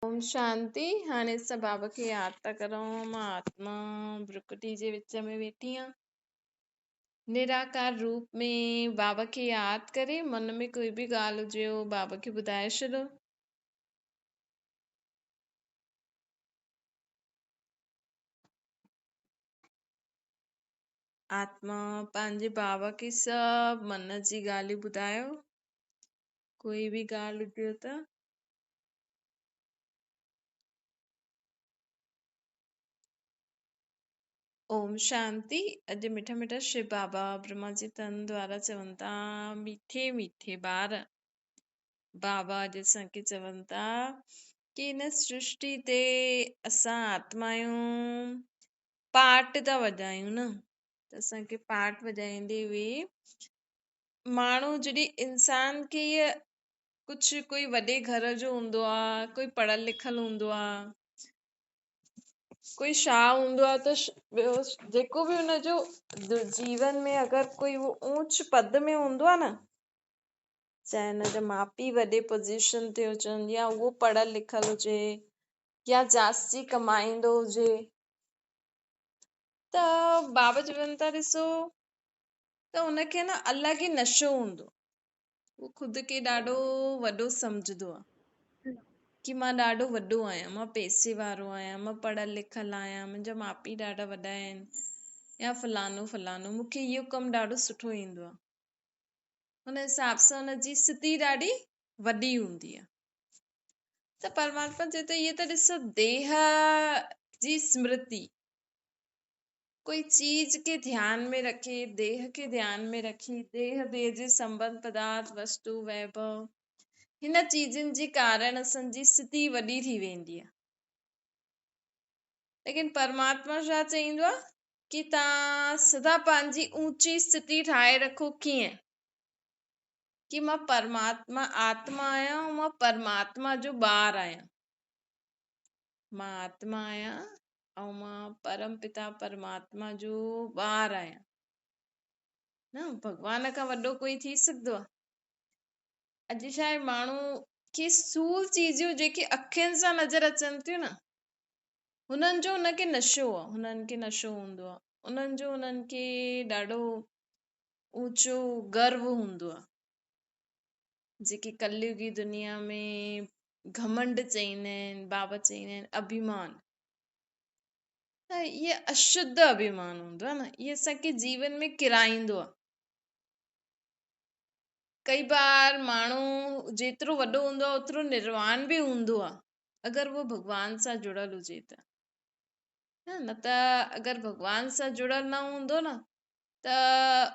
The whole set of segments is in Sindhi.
اوم شانتي. هاڻي اسان بابا کي ياد ٿا ڪرون. مان آتما برڪٽي جي وچ ۾ ويٺي آهيان. نراڪار روپ ۾ بابا کي ياد ڪري من ۾ ڪوئي به ڳالهه هجي اهو بابا کي ٻڌائي ڇڏو. آتما پنهنجي بابا کي سڀ من جي ڳالهيون ٻڌايو، ڪوئي به ڳالهه هجيو ته. اوم شانتي. اڄ مٺا مٺا شو بابا برهما جي تن دوارا چون ٿا، مٺي مٺي ٻار، بابا اڄ اسان کي چون ٿا ڪي هن سرشٽي تي اسان آتمايون پاٽ ٿا وڄايون نه، ته اسان کي پاٽ وڄائيندي هئي ماڻهو جڏهن انسان کي هيء ڪجهه ڪوئي وڏي گهر جو هوندو آ، ڪوئي پڙهيل لکيل هوندو آ، ڪوئي شاهه هوندو آ ته ٻيو جيڪو به هن جو جيون ۾ اگر ڪوئي اهو اونچ پد ۾ هوندو آ نه، چاهي هن جا ماءُ پيءُ وڏي پوزيشن تي هجن يا اهو پڙهيل لکيل هجي يا جاستي ڪمائيندو هجي، ته بابا چون ٿا ڏسو ته هن کي نه الڳ ئي نشو هوندو، اهو خود کي ڏاڍو وڏو سمجهندو آ ڪي مان ڏاڍو وڏو آهيان، مان پئسي وارو آهيان، مان پڙهيل لکيل آهيان، منهنجا ماءُ پيءُ ڏاڍا وڏا آهن يا فلاڻو فلاڻو، مون کي اهو ڪم ڏاڍو سٺو ايندو آ. هن حساب سان هن جي اسٿتي ڏاڍي وڏي هوندي آ. ته پرماتما چئي ٿو اهي ته ڏسو ديهه جي سمرتي، ڪوئي چيز کي ڌيان ۾ رکي، ديهه کي ڌيان ۾ رکي، ديهه ديهه جي سنٻنڌ پدارٿ وستو ويڀو، هن چيزن جي ڪارڻ اسان جي اسٿتي وڏي ٿي ويندي آ. ليڪن پرماتما ڇا چئيندو آ ڪي تان سدا پنهنجي اونچي اسٿتي ٺاهي رکو. ڪيئن؟ ڪي مان پرماتما آتما آهيان ۽ مان پرماتما جو ٻار آهيان. مان آتما آهيان ۽ مان پرم پتا پرماتما جو ٻار آهيان. نه ڀڳوان کان وڏو ڪوئي ٿي سگهندو آ؟ اڄ ڇا آهي، ماڻهو کي سول چيزون جيڪي اکين سان نظر اچن ٿيون نه، هنن جو هن کي نشو آ، هنن کي نشو هوندو آ، انهن جو هنن کي ڏاڍو اوچو گرو هوندو آ. جيڪي ڪليگي دنيا ۾ گهمنڊ چئيندا آهن، بابا چئيندا آهن اڀيمان، ته اهي اشڌ اڀيمان هوندو آ نه، اهي اسان کي جيون ۾ ڪرائيندو آ. ڪئي بار ماڻهو جيترو وڏو هوندو آ اوترو نروان به هوندو آ، اگر اهو ڀڳوان سان جڙيل هجي ته، نه ته اگر ڀڳوان سان جڙيل نه هوندو نه ته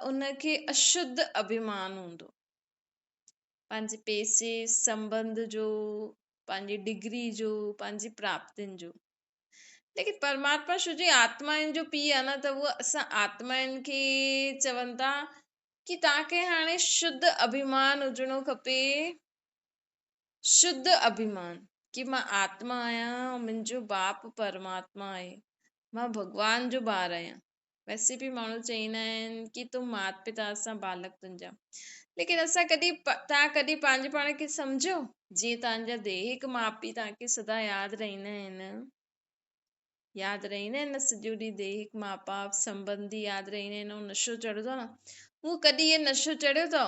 ان کي اشڌ اڀيمان هوندو، پنهنجي پئسي سنٻنڌ جو، پنهنجي ڊگري جو، پنهنجي پراپتين جو. ليڪن پرماتما شو جي آتمائن جو پيءُ آ نه، ته اهو اسان آتمائن کي چون ٿا ڪي توهان کي هاڻي شڌ اڀيمان هجڻو کپي، شڌ اڀيمان ڪي مان آتما آهيان، منهنجو باپ پرماتما آهي، مان ڀڳوان جو ٻار آهيان. ويسي به ماڻهو چئيندا آهن ڪي تون مات پتا سان بالڪ تنهنجا، ليڪن اسان ڪڏهن توهان ڪڏهن پنهنجي پاڻ کي سمجهيو؟ جيئن توهان جا ديهڪ ماءُ پيءُ توهان کي سدا ياد رهندا آهن، ياد رهندا آهن نه، سڄو ڏينهن ديهڪ ماءُ باپ سنٻنڌي ياد رهندا آهن، ۽ نشو چڙهندو آهي نه، هو ڪڏهن اهو نشو چڙهيو اٿو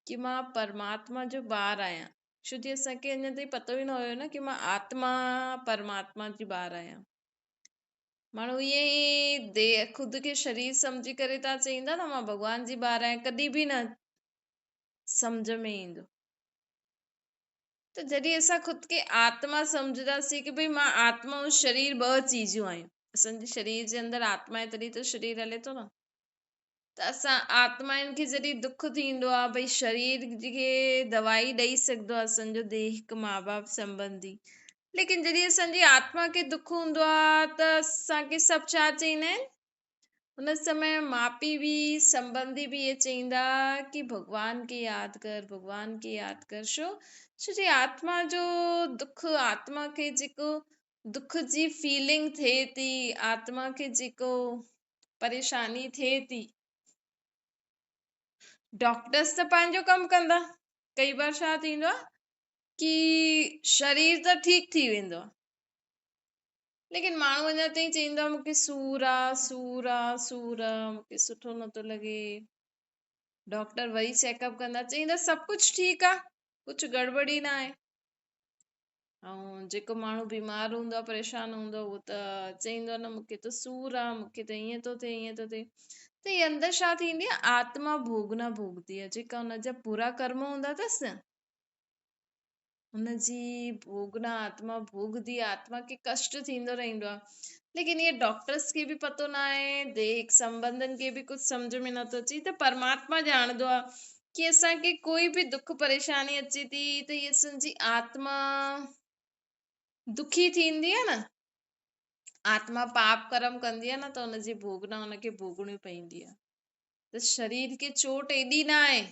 ڪي مان پرماتما جو ٻار آهيان؟ ڇو جي اسان کي اڃا تائين پتو ئي نه هيو نه ڪي مان آتما پرماتما جي ٻار آهيان. ماڻهو ائين ئي ديهه خود کي شرير سمجهي ڪري ٿا چئيندا نه مان ڀڳوان جي ٻار آهيان، ڪڏهن به نه سمجهه ۾ ايندو. ته جڏهن اسان خود کي آتما سمجهنداسين ڪي ڀئي مان آتما ۽ شرير ٻه چيزون آهيون، اسان جي شرير جي اندر آتما آهي تڏهن ته شرير هلي ٿو نه. ته اسان آتمائن کي جڏهن دک ٿيندو آهي ڀئي شرير کي دوائي ڏئي سگهندو آهي اسان جو ديهه هڪ ماءُ باپ سنٻنڌي، ليڪن جڏهن اسان جي آتما کي دک هوندو آهي ته اسان کي سڀ ڇا چئيندا آهن؟ هن سمي ماءُ پيءُ به سنٻنڌي به اهي چئيندا ڪي ڀڳوان کي ياد ڪر، ڀڳوان کي ياد ڪر. ڇو؟ ڇو جي آتما جو دک، آتما کي جيڪو دک جي فيلنگ ٿئي ٿي، آتما کي جيڪو پريشاني ٿئي ٿي، ڊاڪٽرس ته پنهنجو ڪم ڪندا. ڪئي بار ڇا ٿيندو آهي ڪي شرير ته ٺيڪ ٿي ويندو آهي، ليڪن ماڻهو اڃا تائين چئيندو آهي مون کي سور آ، سور آ، سور آ، مون کي سٺو نٿو لڳي. ڊاڪٽر وري چيڪ اپ ڪندا، چئيندا سڀ ڪجهه ٺيڪ آ، ڪجهه گڙٻڙ ئي نه آهي. ۽ جيڪو ماڻهو بيمار هوندو آهي، پريشان هوندو آهي، اهو ته چئيندو آهي نه مون کي ته سور آ، مون کي ته ائين ٿو ٿئي، ائين ٿو ٿئي. ته هي اندر ڇا ٿيندي آهي؟ آتما ڀوڳنا ڀوڳندي آهي، جيڪا ان جا برا ڪرم هوندا اٿس نه، ان جي ڀوڳنا آتما ڀوڳندي آهي، آتما کي ڪشٽ ٿيندو رهندو آهي. ليڪن اهي ڊاڪٽرس کي به پتو نه آهي، ديهڪ سنٻنڌن کي به ڪجهه سمجهه ۾ نٿو اچي، ته پرماتما ڄاڻندو آهي ڪي اسان کي ڪوئي به دک پريشاني اچي ٿي ته هي اسان جي آتما دکي ٿيندي آهي نه، آتما پاپ ڪرم ڪندي آهي نه، ته ان جي ڀوڳنا ان کي ڀوڳڻي پوندي آهي. ته شرير کي چوٽ ايڏي نه آهي،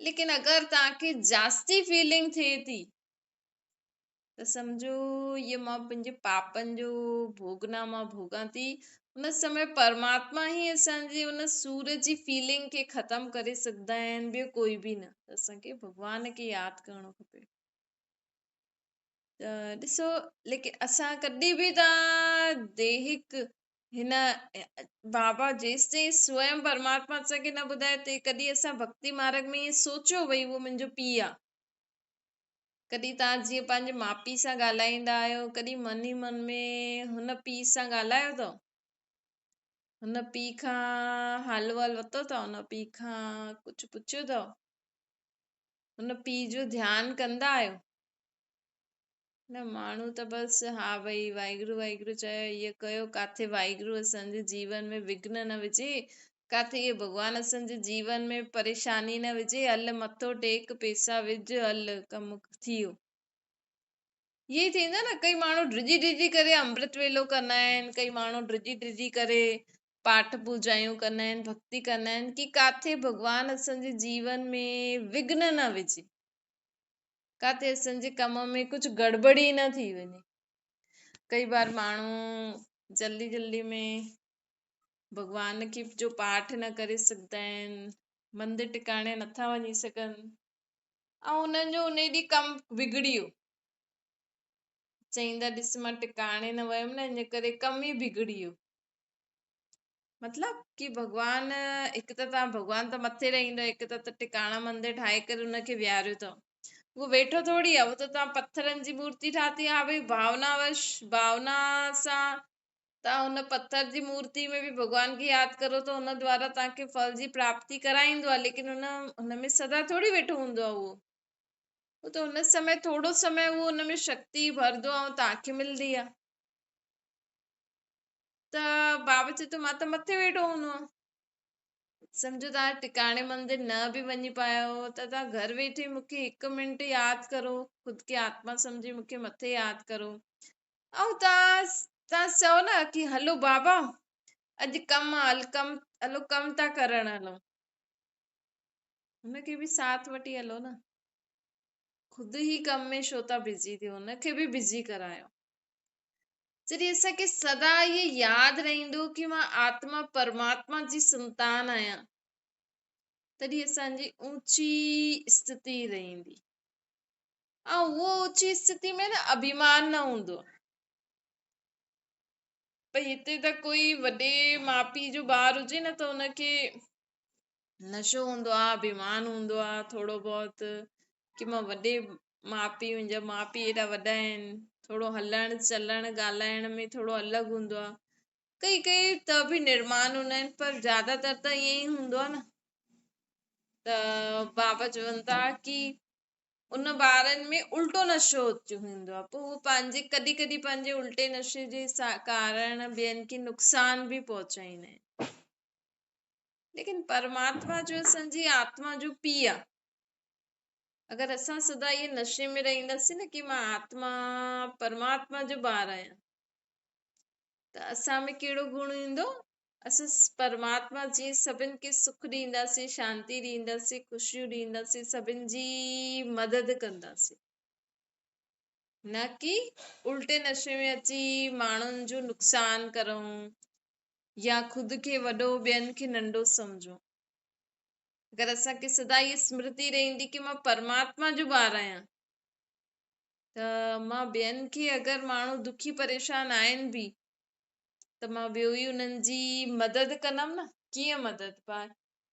ليڪن اگر توهان کي جاستي فيلنگ ٿئي ٿي ته سمجهو اهي مان پنهنجي پاپن جو ڀوڳنا مان ڀوڳان ٿي. ان سمي پرماتما ئي اسان جي ان سور جي فيلنگ کي ختم ڪري سگهندا آهن، ٻيو ڪوئي به نه. ته اسان کي ڀڳوان کي ياد ڪرڻو کپي. ته ڏسو، ليڪن اسان ڪڏهن به توهان ديهڪ هن بابا جيستائين سويم پرماتما اسان کي نه ٻڌائي تي ڪڏهن اسان ڀڪتي مارگ ۾ ائين سوچيو ڀئي اهو منهنجو پيء آ. ڪڏهن توهان جيئن پنهنجي ماءُ پيءُ سان ڳالهائيندا آهيو، ڪڏهن من ئي من ۾ هن پيءُ سان ڳالهايو اٿو؟ هن پيءُ کان حال احوال ورتو اٿو؟ هن پيءُ کان ڪجهه پڇيو اٿو؟ هن پيءُ جو ڌيان ڪندا آهيو؟ نه، ماڻهو ته بس ها ڀئي واهگرو واهگرو چيو، اهو ڪيو، ڪاٿي واهگرو اسان جي جيون ۾ وگهن نه وجهي، ڪاٿي اهو ڀڳوان اسان جي جيون ۾ پريشاني نه وجهي، هل مٿو ٽيڪ، پئسا وجهه، هل ڪم ٿي ويو. ائين ئي ٿيندو نه، ڪئي ماڻهو ڊڄي ڊڄي ڪري امرت ويلو ڪندا آهن، ڪئي ماڻهو ڊڄي ڊڄي ڪري پاٺ پوڄايون ڪندا آهن، ڀڪتي ڪندا آهن ڪي ڪاٿي ڀڳوان اسان جي جيون ۾ وگهن نه وجهي، ڪاٿي اسان جي ڪم ۾ ڪجهه گڙٻڙي نه ٿي وڃي. ڪئي بار ماڻهو جلدي جلدي ۾ ڀڳوان کي جو پاٺ نه ڪري سگهندا آهن، مندر ٽڪاڻي نٿا وڃي سگهن، ۽ انهن جو ان ڏينهن ڪم بگڙي ويو. چئيندا ڏس مان ٽڪاڻي نه ويم نه، ان ڪري ڪم ئي بگڙي ويو. مطلب ڪي ڀڳوان هڪ ته توهان ڀڳوان ته مٿي رهندو، هڪ ته ٽڪاڻا مندر ٺاهي ڪري ان کي ويهاريو اٿو، اهو ويٺو ٿوري آهي، اهو ته توهان پٿرن جي مورتي ٺاهي آهي. ها ڀئي ڀاوناوش ڀاونا سان توهان هن پٿر جي مورتي ۾ به ڀڳوان کي ياد ڪرو ته هن دوارا توهان کي ڦل جي پراپتي ڪرائيندو آهي، ليڪن هن ۾ سدا ٿوري ويٺو هوندو آهي. اهو ته هن سمي ٿورو سمي اهو هن ۾ شڪتي ڀرندو آهي ۽ توهان کي ملندي آهي. ته بابا چئي ٿو مان ته مٿي ويٺو هوندو آهيان. سمجهو توهان ٽڪاڻي مندر نه به وڃي پايو ته توهان گهر ويٺي مون کي هڪ منٽ ياد ڪرو، خود کي آتما سمجهي مون کي مٿي ياد ڪرو. ۽ توهان چئو نه ڪي هلو بابا اڄ ڪم آ، هل ڪم، هلو ڪم ٿا ڪرڻ هلو، هن کي به ساٿ وٺي هلو نه. خود ئي ڪم ۾ ڇو ٿا بزي ٿيو، هن کي به بزي ڪرايو. جڏهن اسان کي سدا اهو ياد رهندو ڪي مان آتما پرماتما جي سنتان آهيان، تڏهن اسان جي اوچي اسٿتي رهندي. ۽ اهو اوچي اسٿتي ۾ نه اڀيمان نه هوندو. ڀئي هتي ته ڪوئي وڏي ماءُ پيءُ جو ٻار هجي نه ته هن کي نشو هوندو آهي، اڀيمان هوندو آهي ٿورو بهت ڪي مان وڏي ماءُ پيءُ، منهنجا ماءُ پيءُ ايڏا وڏا آهن، ٿورو هلڻ چلڻ ڳالهائڻ ۾ ٿورو الڳ هوندو آهي. ڪئي ڪئي ته به نرمان هوندا آهن، پر زياده تر ته ائين ئي هوندو آهي نه. ته بابا چون ٿا ڪي ان ٻارن ۾ الٽو نشو هوندو آهي، پوءِ اهو پنهنجي ڪڏهن ڪڏهن پنهنجي الٽي نشي جي ڪارڻ ٻين کي نقصان به پهچائيندا آهن. ليڪن پرماتما جو اسان جي آتما جو پيءُ آهي. اگر اسان سدا اهي نشي ۾ رهنداسين نه ڪي مان آتما پرماتما جو ٻار آهيان، ته اسان ۾ ڪهڙو گڻ ايندو؟ اسان پرماتما جي سڀن کي سک ڏينداسين، شانتي ڏينداسين، خوشيون ڏينداسين، سڀن جي مدد ڪنداسين، نه ڪي الٽي نشي ۾ اچي ماڻهن جو نقصان ڪرون يا خود کي وڏو ٻين کي ننڍو سمجهون. اگر اسان کي سدا اها سمرتي رهندي ڪي مان پرماتما جو ٻار آهيان ته مان ٻين کي اگر ماڻهو دکي پريشان آهن به ته مان ٻيو ئي انهن جي مدد ڪندم نه. ڪيئن مدد؟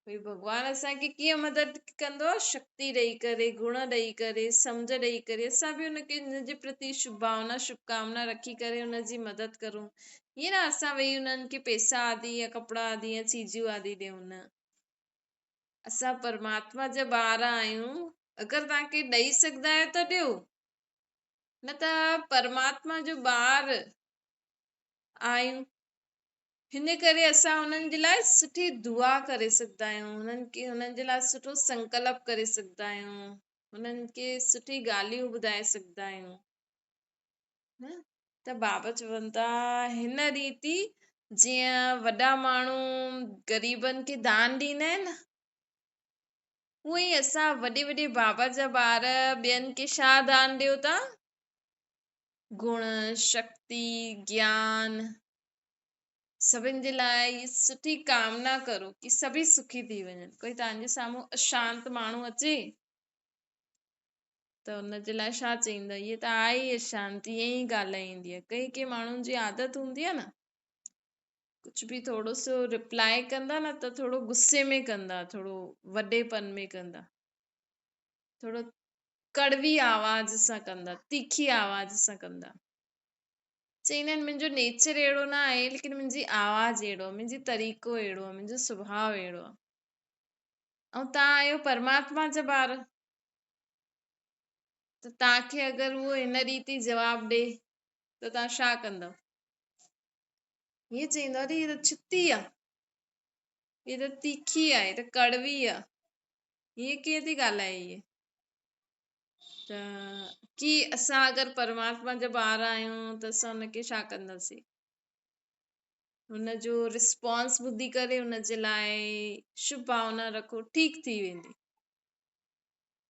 ڀئي ڀڳوان اسان کي ڪيئن مدد ڪندو آهي؟ شڪتي ڏئي ڪري، گڻ ڏئي ڪري، سمجهه ڏئي ڪري اسان به ان کي ان جي پرتي شڀ ڀاونا شڀ ڪامنا رکي ڪري ان جي مدد ڪرون. ائين نه اسان ويهي انهن کي پئسا آدي يا ڪپڙا آدي يا چيزيون آدي ڏيون نه. اسان پرماتما جا ٻار آهيون، اگر توهان کي ڏئي سگهندا آهيو ته ڏيو، نه ته پرماتما جو ٻار آهيون، هن ڪري اسان انهن جي لاء سٺي دعا ڪري سگهندا آهيون، انهن کي انهن جي لاء سٺو سنڪلپ ڪري سگهندا آهيون، انهن کي سٺي ڳالهيون ٻڌائي سگهندا آهيون. نه ته بابا چون ٿا هن ريتي جيئن وڏا ماڻهو غريبن کي دان ڏيندا آهن نه، اونئن ئي اسان وڏي وڏي بابا جا ٻار ٻين کي ڇا دان ڏيو ٿا؟ گڻ، شڪتي، گيان، سڀن جي لاء هي سٺي ڪامنا ڪرو ڪي سڀئي سکي ٿي وڃن. ڪوئي توهان جي سامهون اشانت ماڻهو اچي ته ان جي لاء ڇا چئيندا؟ هيء ته آهي ئي اشانت، ائين ئي ڳالهائيندي آهي. ڪنهن ڪنهن ماڻهن جي عادت هوندي آهي نه، ڪجهه به ٿورو سو رپلاء ڪندا نه ته ٿورو غصي ۾ ڪندا، ٿورو وڏي پن ۾ ڪندا، ٿورو ڪڙوي آواز سان ڪندا، تيکي آواز سان ڪندا. چئيندا آهن منهنجو نيچر اهڙو نه آهي ليڪن منهنجي آواز اهڙو آهي، منهنجي طريقو اهڙو آهي، منهنجو سڀاء اهڙو آهي. ۽ توهان آهيو پرماتما جا ٻار ته توهان کي اگر اهو هن ريتي جواب ڏي ته توهان ڇا ڪندؤ؟ هيئن چئيندو اري هي ته ڇتي آ، هي ته تيکي آ، هي ته ڪڙوي آ، هيئن ڪيئن ٿي ڳالهائي هيء؟ ته ڪي اسان اگر پرماتما جا ٻار آهيون ته اسان ان کي ڇا ڪنداسين؟ هن جو رسپانس ٻڌي ڪري ان جي لاء شڀ ڀاونا رکو، ٺيڪ ٿي ويندي.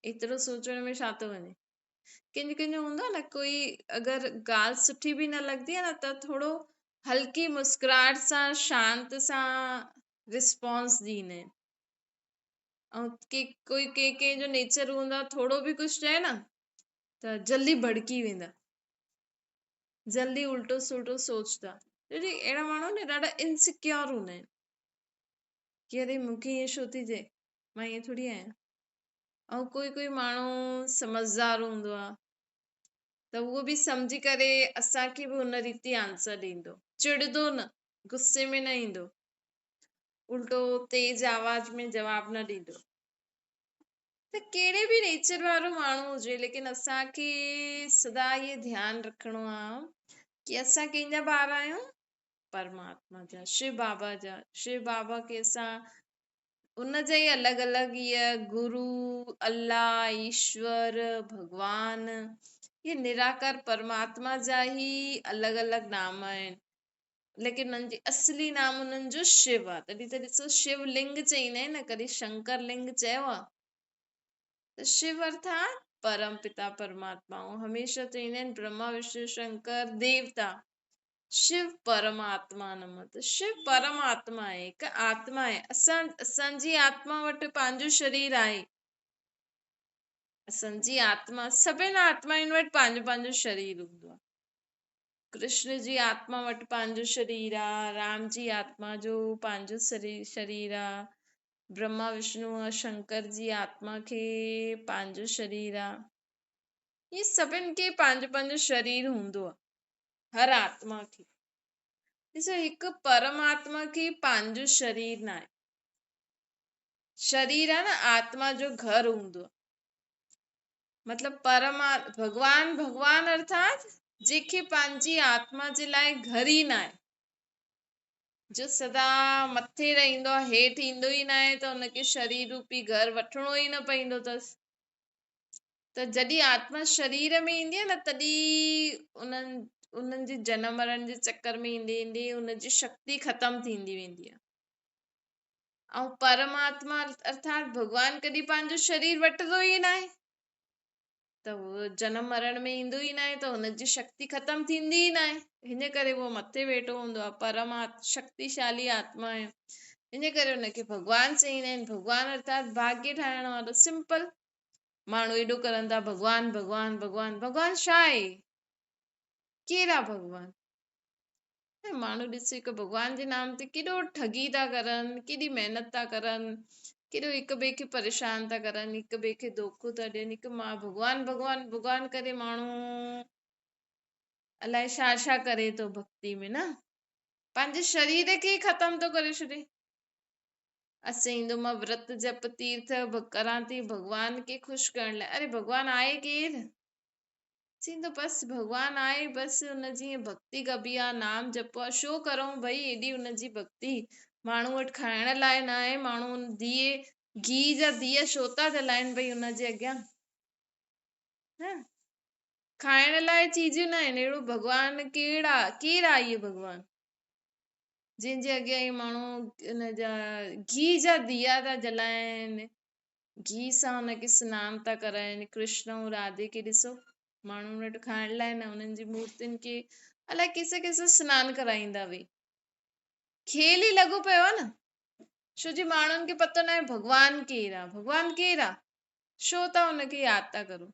ايترو سوچڻ ۾ ڇا ٿو وڃي؟ ڪنهن جو ڪنهن جو هوندو آهي نه ڪوئي اگر ڳالهه سٺي به نه لڳندي آهي نه ته ٿورو هلڪي مسڪراهٽ سان شانت سان رسپانس ڏيندا آهن. ۽ ڪي ڪوئي ڪنهن ڪنهن جو نيچر هوندو آهي ٿورو به ڪجهه چئي نه ته جلدي ڀڙڪي ويندا، جلدي الٽو سلٽو سوچدا. اهڙا ماڻهو نه ڏاڍا انسيڪيور هوندا آهن ڪي اري مون کي ائين ڇو ٿي چئي، مان ائين ٿوري آهيان. ۽ ڪوئي ڪوئي ماڻهو سمجهدار هوندو آهي ته اهو به سمجهي ڪري اسان کي به ان ريتي آنسر ڏيندو، چڙندو نه، غصي ۾ نه ايندو، الٽو تيز آواز ۾ جواب نه ڏيندو. ته ڪهڙي به نيچر وارو ماڻهو هجي ليڪن اسان کي سدا اهي ڌيان رکڻو آهي ڪي اسان ڪنهن جا ٻار آهيون؟ پرماتما جا، شو بابا جا. شو بابا کي اسان ان جا ئي الڳ الڳ اهي گرو، الله، ايشور، ڀڳوان، اهي نراڪار پرماتما جا ئي الڳ الڳ نام آهن، ليڪن انهن جي اصلي نام انهن جو شو آهي. تڏهن ته ڏسو شو لنگ چئيندا آهن نه، ڪڏهن شنڪر لنگ چيو آهي؟ ته شو ارٿات پرم پتا پرماتما. ۽ هميشه چئيندا آهن برهما وشنو شنڪر ديوتا، شو پرماتما نمه. ته شو پرم آتما آهي، هڪ آتما آهي. اسان جي آتما وٽ پنهنجو شرير آهي. اسان جي آتما، سڀني آتمائن وٽ پنهنجو پنهنجو شرير هوندو آهي. ڪرشن جي آتما وٽ پنهنجو شرير آهي، رام جي آتما جو پنهنجو شرير آهي، برهما وشنو ۽ شنڪر جي آتما کي پنهنجو شرير آهي. هي سڀن کي پنهنجو پنهنجو شرير هوندو آهي، هر آتما کي. ڏسو هڪ پرم آتما کي پنهنجو شرير ناهي. شرير آهي نه آتما جو گهر هوندو آهي. مطلب پرم ڀڳوان، ڀڳوان ارٿات جنهن کي پنهنجي آتما جي لاء گهر ئي ناهي، جو سدا مٿي رهندو آهي، هيٺ ايندو ئي ناهي، ته ان کي شرير روپي گهر وٺڻو ئي نه پوندو اٿس. ته جڏهن آتما شرير ۾ ايندي آهي نه تڏهن انهن جي جنم مرڻ جي چڪر ۾ ايندي ايندي ان جي شڪتي ختم ٿيندي ويندي آهي. ۽ پرماتما ارٿات ڀڳوان ڪڏهن پنهنجو شرير وٺندو ئي ناهي، ته هو جنم مرڻ ۾ ايندو ئي ناهي، ته هن جي شڪتي ختم ٿيندي ئي ناهي. هن ڪري هو مٿي ويٺو هوندو آهي، پرم شڪتيشالي آتما آهي. ان ڪري ان کي ڀڳوان چئيندا آهن. ڀڳوان ارٿات ڀاڳيه ٺاهڻ وارو. سمپل ماڻهو ايڏو ڪرن ٿا ڀڳوان ڀڳوان ڀڳوان ڀڳوان ڇا آهي؟ ڪير آ ڀڳوان؟ ۽ ماڻهو ڏس هڪ ڀڳوان جي نام تي ڪيڏو ٺڳي ٿا ڪرن، ڪيڏي محنت ٿا ڪرن، ڪيڏو هڪ ٻئي کي پريشان ٿا ڪرن، هڪ ٻئي کي دوکو ٿا ڏين. هڪ مان ڀڳوان ڀڳوان ڀڳوان ڪري ماڻهو الائي ڇا ڇا ڪري ٿو ڀڳتي ۾ نه پنهنجي شرير کي ئي ختم ٿو ڪري ڇڏي. اسين ايندو مان ورت جپ تيرٿ ڪران ٿي ڀڳوان کي خوش ڪرڻ لاء. اري ڀڳوان آهي ڪير؟ چيندو بس ڀڳوان آهي، بس ان جي ائين ڀڳتي ڪبي آ، نام جپو آ، شو ڪرون ڀئي ايڏي ان جي ڀڳتي. ماڻهو وٽ کائڻ لاء نه آهي، ماڻهو ديئي گيهه جا ديئا شو ٿا جلائن ڀئي ان جي اڳيان. نه کائڻ لاء چيزون نه آهن، اهڙو ڀڳوان ڪهڙا ڪير آهي اهو ڀڳوان جنهن جي اڳيان اهي ماڻهو ان جا گيهه جا ديئا ٿا جلائن، گيهه سان ان کي سنان ٿا ڪرائن. ڪرشن ۽ راڌي کي ڏسو ماڻهن وٽ کائڻ لاء نه، انهن جي مورتين کي الائي ڪيسي ڪيسي سنان ڪرائيندا ويئي. کيل ئي لڳو پيو آهي نه، ڇو جي ماڻهن کي پتو ناهي ڀڳوان ڪير آهي، ڀڳوان ڪير آهي، ڇو ٿا ان کي ياد ٿا ڪرو.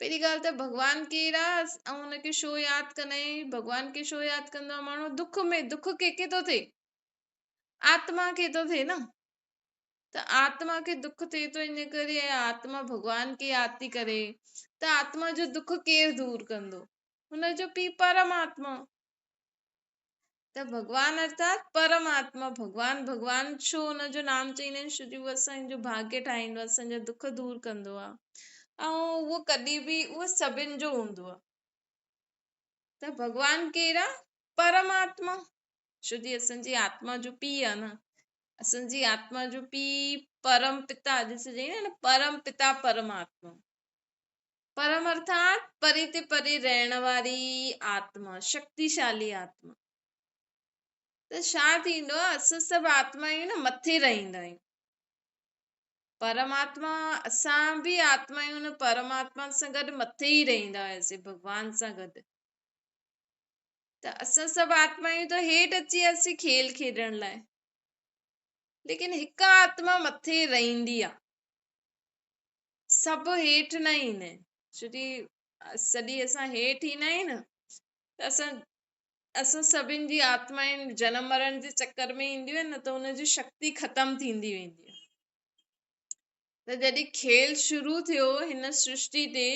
پهرين ڳالهه ته ڀڳوان ڪير آ ۽ ان کي ڇو ياد ڪندا آهيون. ڀڳوان کي ڇو ياد ڪندو آ ماڻهو دک ۾؟ دک ڪنهن کي ٿو ٿئي؟ آتما کي ٿو ٿئي نه. ته آتما کي دک ٿئي ٿو ان ڪري آتما ڀڳوان کي ياد ٿي ڪري. ته آتما جو دک ڪير دور ڪندو؟ هن جو پيء پرماتما. ته ڀڳوان ارٿات پرماتما. ڀڳوان ڀڳوان ڇو ان جو نام چئيندا آهن؟ ڇو جو اهو اسان جو ڀاڳيه ٺاهيندو آهي، اسان جا دک دور ڪندو آهي ۽ اهو ڪڏهن به اهو سڀن جو هوندو آهي. ته ڀڳوان ڪير آهي؟ پرماتما. ڇو جي اسان جي آتما جو پيء آهي نه، اسان جي آتما جو پيء پرم پتا جسي چئيندا آهن نه، پرم پتا پرماتما. پرم ارٿات پري تي پري رهڻ واري آتما، شڪتيشالي آتما. ته ڇا ٿيندو آهي، اسان سڀ آتما آهيون نه، مٿي رهندا آهيون. پرماتما اسان به آتما آهيون نه، پرماتما سان گڏ مٿي ئي رهندا هياسين، ڀڳوان سان گڏ. ته اسان سڀ آتما آهيون ته هيٺ اچي وياسين کيل کيڏڻ لاء، ليڪن هڪ آتما مٿي رهندي آهي، سڀ هيٺ نه ايندا آهن. ڇو جي سڄي اسان هيٺ ايندا آهيون نه ته اسان سڀن جي آتمائن جنم مرڻ جي چڪر ۾ اينديون آهن نه، ته ان جي شڪتي ختم ٿيندي ويندي آهي. ته جڏهن کيل شروع ٿيو هن سرشٽي تي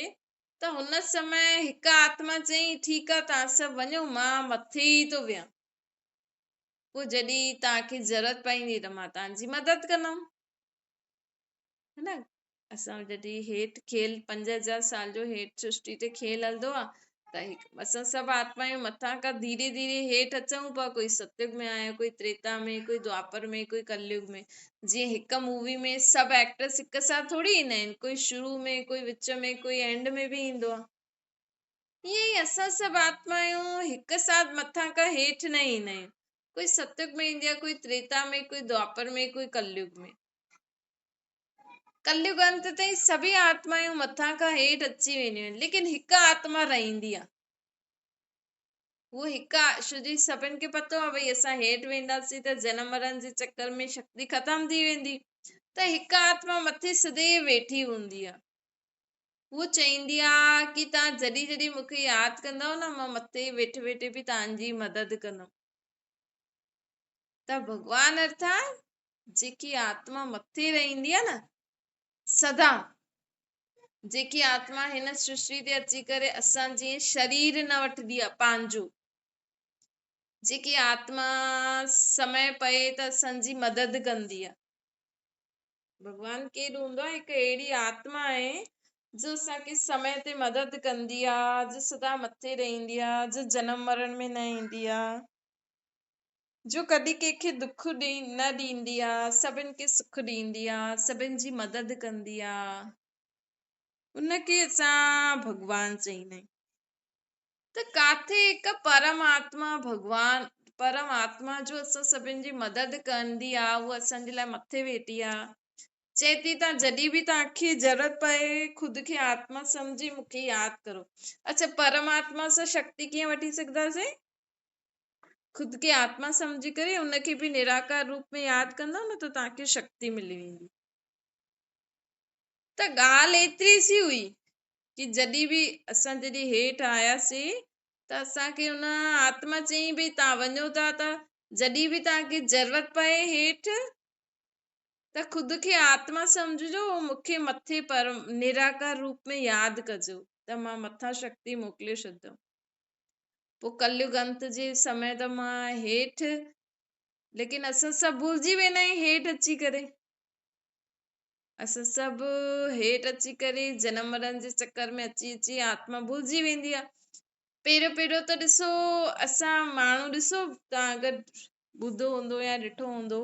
ته هن سمي هڪ آتما چيائين ٺيڪ آهي توهان سڀ وڃو مان مٿي ئي ٿو ويهان، پوء جڏهن توهان کي ضرورت پوندي ته مان توهان جي مدد ڪندم. ها نه اسان جڏهن هيٺ کيل 5000 سال جو هيٺ سرشٽي تي کيل هلندو آ ته اسان سڀ آتمائون مٿان کان ڌيري ڌيري هيٺ اچون پيا، ڪوئي ستيگ ۾ آهي، ڪوئي تريتا ۾ ڪوئي دوآپر ۾ ڪوئي ڪليگ ۾. جيئن هڪ مووي ۾ سڀ ايڪٽرس هڪ ساٿ ٿوري ايندا آهن، ڪوئي شروع ۾ ڪوئي وچ ۾ ڪوئي اينڊ ۾ به ايندو آ. ائين ئي اسان سڀ آتمائون هڪ ساٿ مٿان کان هيٺ نه ايندا آهيون، ڪوئي ستيگ ۾ ايندي آ، ڪوئي تريتا ۾ ڪوئي دوآپر ۾ ڪوئي ڪليگ ۾. ڪليگ انت تائين سڀئي آتمائون مٿان کان هيٺ اچي وينديون آهن، ليڪن هڪ آتما رهندي آهي. هوء هڪ ڇو جي سڀن کي پتو آهي ڀئي اسان هيٺ وينداسين ته جنم مرڻ جي چڪر ۾ شڪتي ختم ٿي ويندي، ته هڪ آتما مٿي سديو ويٺي هوندي آهي. هوء چوندي آهي ڪي توهان جڏهن جڏهن مون کي ياد ڪندؤ نه مان مٿي ويٺي ويٺي به توهان جي مدد ڪندم. ته ڀڳوان ارٿات جيڪي آتما مٿي رهندي آهي نه سدا، جيڪي آتما هن سرشٽي تي اچي ڪري اسان جيئن شرير نه وٺندي آهي پنهنجو، جيڪي آتما سمي پئي ته اسان جي مدد ڪندي آهي. ڀڳوان ڪير هوندو آهي؟ هڪ اهڙي آتما آهي جو اسان کي سمي تي مدد ڪندي آهي، جو سدا مٿي رهندي آهي، جو جنم مرڻ ۾ نه ايندي آهي، جو ڪڏهن ڪنهن کي دک نه ڏيندي آ، سڀن کي سک ڏيندي آ، سڀن جي مدد ڪندي آ، ان کي اسان ڀڳوان چئيندا آهيون. ته ڪاٿي هڪ پرم آتما ڀڳوان پرم آتما جو اسان سڀن جي مدد ڪندي آ، هوء اسان جي لاء مٿي ويٺي آ، چئي ٿي تان جڏهن به توهان کي ضرورت پئي خود کي آتما سمجهي مون کي ياد ڪرو. اڇا پرم آتما سان شڪتي ڪيئن وٺي سگهنداسين؟ خود کي آتما سمجهي ڪري ان کي به نراڪار روپ ۾ ياد ڪندؤ نه ته توهان کي شڪتي ملي ويندي. ته ڳالهه ايتري سي هئي ڪي جڏهن به اسان جڏهن هيٺ آياسين ته اسان کي ان آتما چيائين ڀئي توهان وڃو ٿا ته جڏهن به توهان کي ضرورت پئي هيٺ ته خود کي آتما سمجهجو ۽ مون کي مٿي پر نراڪار روپ ۾ ياد ڪجو ته مان مٿان شڪتي موڪلي ڇڏندم. پوء ڪليگ انت جي سمي ته مان هيٺ ليڪن اسان سڀ ڀلجي ويندا آهيون هيٺ اچي ڪري. اسان سڀ هيٺ اچي ڪري جنم مرڻ جي چڪر ۾ اچي اچي آتما ڀلجي ويندي آهي. پهريون پهريون ته ڏسو اسان ماڻهو ڏسو توهان اگر ٻڌو هوندو يا ڏٺو هوندو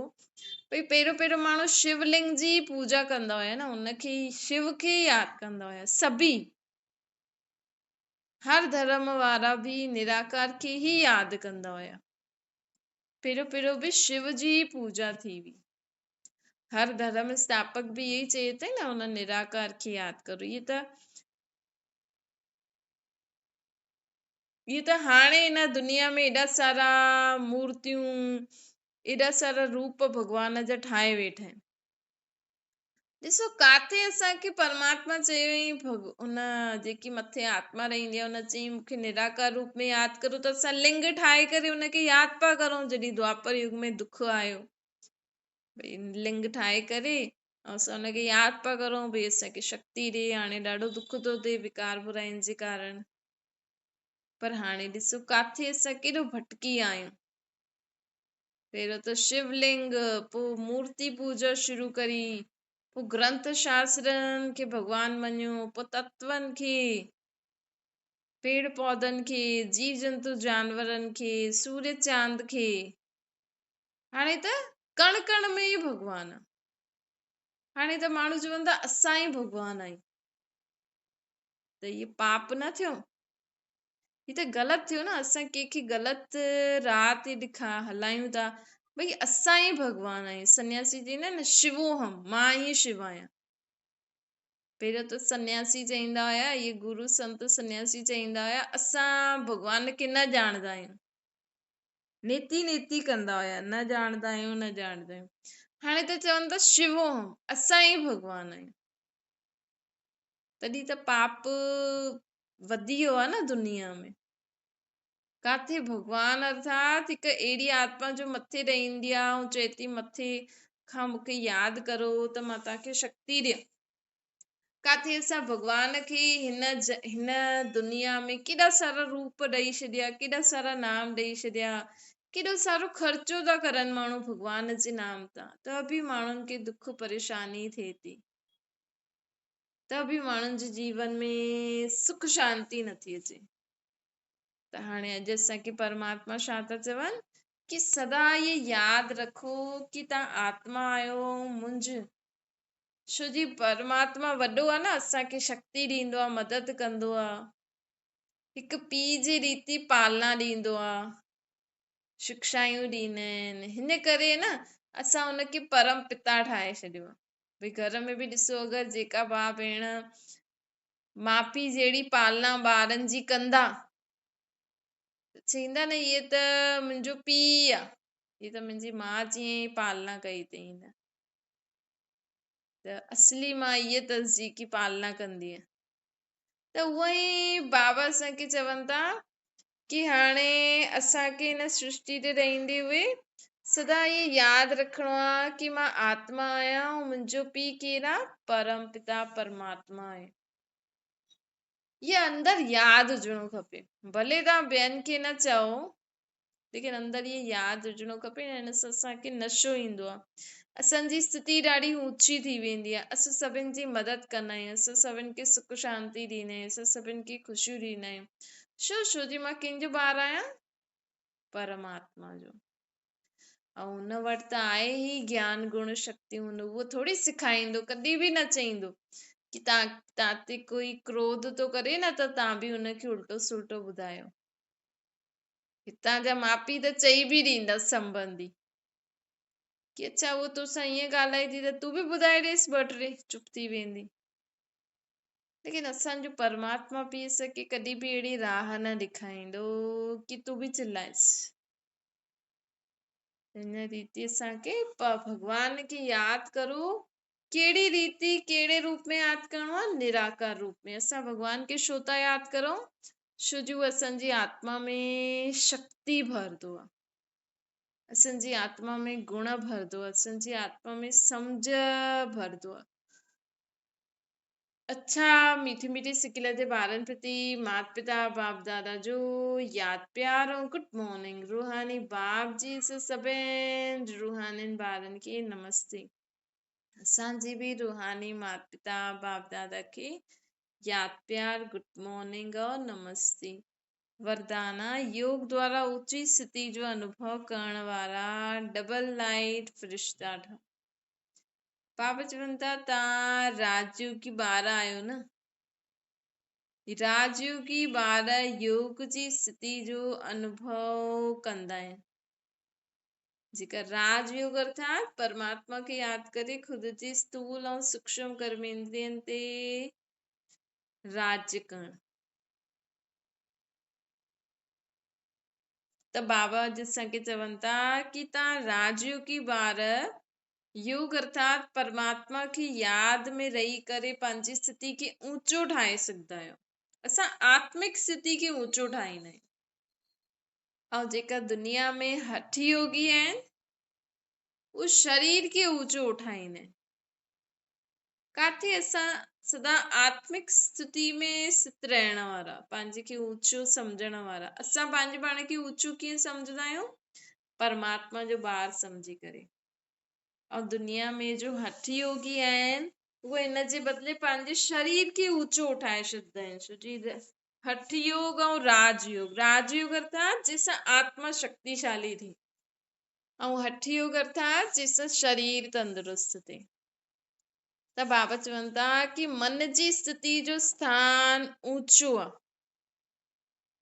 ڀئي پهريون پهريون ماڻهو شولنگ جي پوڄا ڪندا هيا نه ان کي شو کي ياد ڪندا هيا سڀئي هر ڌرم وارا به نراڪار کي ئي ياد ڪندا هيا. پهريون پهريون به شو جي ئي پوڄا ٿي هئي. هر ڌرم اسٿاپڪ به اهو ئي چئي ٿو نه ان نراڪار کي ياد ڪرو. هي ته هاڻي هن دنيا ۾ ايڏا سارا مورتيون ايڏا سارا روپ ڀڳوان جا ٺاهي ويٺا آهن. ڏسو ڪاٿي اسان کي پرماتما چيو ئي ان جيڪي مٿي آتما رهندي آهي ان چيائين مون کي نراڪار روپ ۾ ياد ڪرو ته اسان لنگ ٺاهي ڪري ان کي ياد پيا ڪرون. جڏهن دوآپر يگ ۾ دک آيو ڀئي لنگ ٺاهي ڪري ۽ اسان ان کي ياد پيا ڪرون ڀئي اسان کي شڪتي ڏي، هاڻي ڏاڍو دک ٿو ٿئي وڪار براين جي ڪارڻ. پر هاڻي ڏسو ڪاٿي اسان ڪيڏو ڀٽڪي ويا آهيون. پهريون ته شولنگ، پوء مورتي پوڄا شروع ڪري، پوء گرنٿ شاسترن کي ڀڳوان مڃيو، پوء تتون کي، پيڙ پوڌن کي، جيو جنتو جانورن کي، سوريه چاند کي. هاڻي ته ڪڻ ڪڻ ۾ ئي ڀڳوان آ. هاڻي ته ماڻهو چون ٿا اسان ئي ڀڳوان آهيون. ته هي پاپ نه ٿيو؟ هي ته غلط ٿيو نه. اسان ڪنهن کي غلط راهه تي ڏکا هلايون ٿا ڀئي اسان ئي ڀڳوان آهيون. سنياسي چوندا آهن نه شوو هم، مان ئي شو آهيان. پهريون ته سنياسي چوندا هيا، اهي گرو سنت سنياسي چوندا هيا اسان ڀڳوان کي نه ڄاڻندا آهيون. نيتي نيتي ڪندا هيا، نه ڄاڻندا آهيون نه ڄاڻندا آهيون. هاڻي ته چون ٿا شوو هم، اسان ئي ڀڳوان آهيون. تڏهن ته پاپ وڌي ويو آهي نه دنيا ۾. ڪاٿي ڀڳوان ارٿات هڪ اهڙي آتما جو مٿي رهندي آهي ۽ چئي ٿي مٿي کان مون کي ياد ڪرو ته مان توهان کي شڪتي ڏيان. ڪاٿي اسان ڀڳوان کي هن دنيا ۾ ڪيڏا سارا روپ ڏئي ڇڏيا، ڪيڏا سارا نام ڏئي ڇڏيا، ڪيڏو سارو خرچو ٿا ڪرن ماڻهو ڀڳوان جي نام تان، ته به ماڻهن کي دک پريشاني ٿئي ٿي، ته به ماڻهن جي جيون ۾ سک شانتي نٿي اچي. ته هاڻي اڄ اسان کي پرماتما ڇا ٿا چون ڪي سدا اهي ياد رکو ڪي تان آتما آهيو منجهه، ڇو جي پرماتما وڏو آهي نه، اسان کي شڪتي ڏيندو آهي، مدد ڪندو آهي، هڪ پيء جي ريتي پالنا ڏيندو آهي، شڪشايون ڏيندا آهن. هن ڪري نه اسان ان کي پرم پتا ٺاهي ڇڏيو آهي. ڀئي گهر ۾ به ڏسو اگر جيڪا ڀاء ڀيڻ ماء پيء جهڙي پالنا ٻارن جي ڪندا ته چئيندا نه هيء ته منهنجو پيء آهي، هيء ته منهنجي ماء جيئن ئي پالنا ڪئي اٿئي نه، ته اصلي ماء هيء اٿس جيڪي پالنا ڪندي آهي. ته اهو ئي بابا اسان کي چون ٿا ڪي هاڻي اسان کي هن سرشٽي تي رهندي هئي سدا اهي ياد رکڻو آهي ڪي مان آتما آهيان ۽ منهنجو پيء ڪير آهي؟ پرم پتا پرماتما آهي. اهي اندر ياد هجڻو کپي. ڀلي توهان ٻين کي نه چئو ليڪن اندر اهي ياد هجڻو کپي. هن سان اسان کي نشو ايندو آهي، اسان جي اسٿتي ڏاڍي اوچي ٿي ويندي آهي، اسان سڀن جي مدد ڪندا آهيون، اسان سڀن کي سک شانتي ڏيندا آهيون، اسان سڀن کي خوشيون ڏيندا آهيون. ڇو؟ ڇو جي مان ڪنهن جو ٻار آهيان؟ پرماتما جو. ۽ ان وٽ ته آهي ئي گيان گڻ شڪتيون، هن اهو ٿوري سکائيندو، ڪڏهن به نه چئيندو ڪي تان تي ڪوئي ڪروڌ ٿو ڪري نه ته تان به ان کي الٽو سلٽو ٻڌايو. هتان جا ماء پيء ته چئي به ڏيندا سنبنڌي ڪي اڇا هوء توسان ائين ڳالهائي ٿي ته تون به ٻڌائي ڏيس ٻه ٽي، چپ ٿي ويندي. ليڪن اسان جو پرماتما پيء اسان کي ڪڏهن به اهڙي راهه نه ڏيکاريندو ڪي تون به چلائيس. هن ريتي اسان کي ڀڳوان کي ياد ڪرو. ڪهڙي ريتي ڪهڙي روپ ۾ ياد ڪرڻو آهي؟ نراڪار روپ ۾. اسان ڀڳوان کي ڇو ٿا ياد ڪرون؟ ڇو جو اسان جي آتما ۾ شڪتي ڀرندو آهي، اسان جي آتما ۾ گڻ ڀرندو آهي، اسان جي آتما ۾ سمجهه ڀرندو آهي. اڇا، ميٺي ميٺي سڪيل جي ٻارن پرتي مات پتا باپ دادا جو ياد پيار ۽ گڊ مارننگ. روحاني باپ جي سڀن روحانين ٻارن کي نمستي. اسان جي به روحاني مات پتا باپ دادا کي ياد پيار، گڊ مارننگ اور نمستي. وردانا، يوگ دوارا اوچي اسٿتي جو انوڀو ڪرڻ وارا ڊبل لائيٽ فرشتا ٺهو. بابا چون ٿا توهان راجيوگي ٻار آهيو نه؟ راجيوگي ٻار يوگ جي اسٿتي جو انوڀو ڪندا آهن. جيڪا راج يوگ ارٿات پرماتما کي ياد ڪري خود جي اسٿول ۽ سوڪشم ڪرميندرين تي راڄ ڪرڻ. ته بابا اڄ اسان کي چون ٿا ڪي توهان راجيوگي ٻار يوگ ارٿات پرماتما کي ياد ۾ رهي ڪري پنهنجي اسٿتي کي اوچو ٺاهي سگهندا آهيو. اسان آتمڪ اسٿتي کي اوچو ٺاهيندا آهيون. ۽ جيڪا دنيا ۾ هٺ يوگي آهن اهي شرير کي اوچو اٺائيندا آهن. ڪاٿي اسان سدا آتمڪ اسٿتي ۾ اسٿت رهڻ وارا، پنهنجي کي اوچو سمجهڻ وارا. اسان پنهنجي پاڻ کي اوچو ڪيئن سمجهندا آهيون؟ پرماتما جو ٻار سمجهي ڪري. ۽ دنيا ۾ جو هٺ يوگي آهن اهي ان جي بدلي پنهنجي شرير کي اوچو اٺائي ڇڏيندا آهن. ڇو جي هٺ يوگ ۽ راج يوگ، راج يوگ ارٿات جنهن سان آتما شڪتيشالي ٿئي ۽ هٺ يوگ ارٿات جنهن سان شرير تندرست ٿئي. ته بابا چون ٿا ڪي من جي اسٿتي جو اسٿان اوچو آ.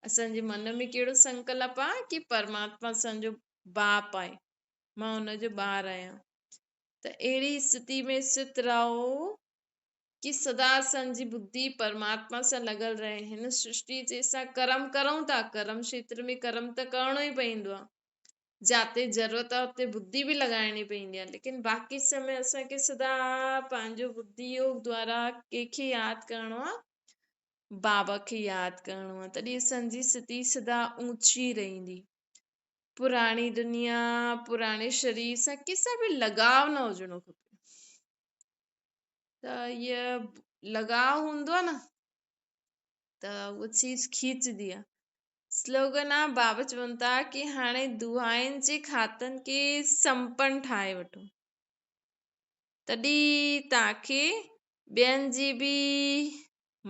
اسان جي من ۾ ڪهڙو سنڪلپ آ ڪي پرماتما اسان جو باپ آهي، مان ان جو ٻار آهيان. ته اهڙي اسٿتي ۾ اسٿت رهو ڪي سدا اسان جي ٻڌي پرماتما سان لڳل رهي. هن سرشٽي جي اسان ڪرم ڪرون ٿا، ڪرم کيتر ۾ ڪرم ته ڪرڻو ئي پوندو آهي، جاتي ضرورت آهي اتي ٻڌي به لڳائڻي پوندي آهي، ليڪن باقي سمي اسان کي سدا پنهنجو ٻڌي يوگ دوارا ڪنهن کي ياد ڪرڻو آهي؟ بابا کي ياد ڪرڻو آهي، تڏهن اسان جي اسٿتي سدا اوچي رهندي. پراڻي دنيا، پراڻي شرير سان ڪنهن سان به لڳاء نه هجڻو کپي. ته هيء لڳاء هوندو آهي نه ته اها چيز کيچندي آهي. سلوگن آ، بابا چون ٿا ڪي هاڻي دعائن جي کاتن کي سمپن ٺاهي وٺو، تڏهن توهان کي ٻين جي به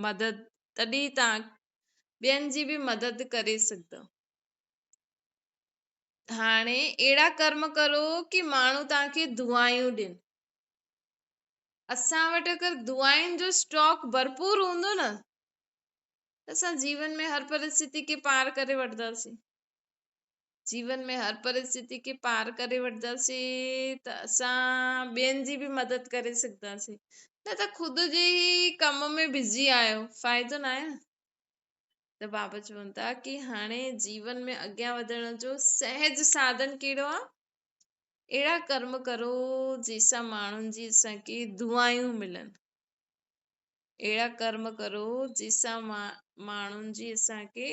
مدد تڏهن توهان ٻين جي به مدد ڪري سگهندؤ. هاڻي اهڙا ڪرم ڪرو ڪي ماڻهو توهان کي دعائون ڏين. اسان وٽ اگر دعائن جو اسٽاڪ ڀرپور هوندو نه ته اسان جيون ۾ هر پرسٿتي کي پار ڪري وٺنداسين. جيون ۾ هر پرسٿتي کي پار ڪري وٺنداسين ته اسان ٻين جي به مدد ڪري سگهنداسين. نه ته خود جي ئي ڪم ۾ بزي آهيو، فائدو ناهي نه. ته بابا چون ٿا ڪي هاڻي جيون ۾ اڳيان وڌڻ جو سهج ساڌن ڪهڙو آهي؟ اهڙا ڪرم ڪرو جنهن سان ماڻهن جي اسان کي دعائون ملن. اهڙا ڪرم ڪرو جنهن سان ماڻهن جي اسان کي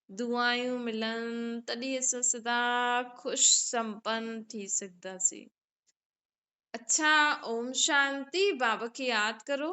دعائون ملن، تڏهن اسان سدا خوش سمپن ٿي سگهنداسين. اڇا، اوم شانتي. بابا کي ياد ڪرو.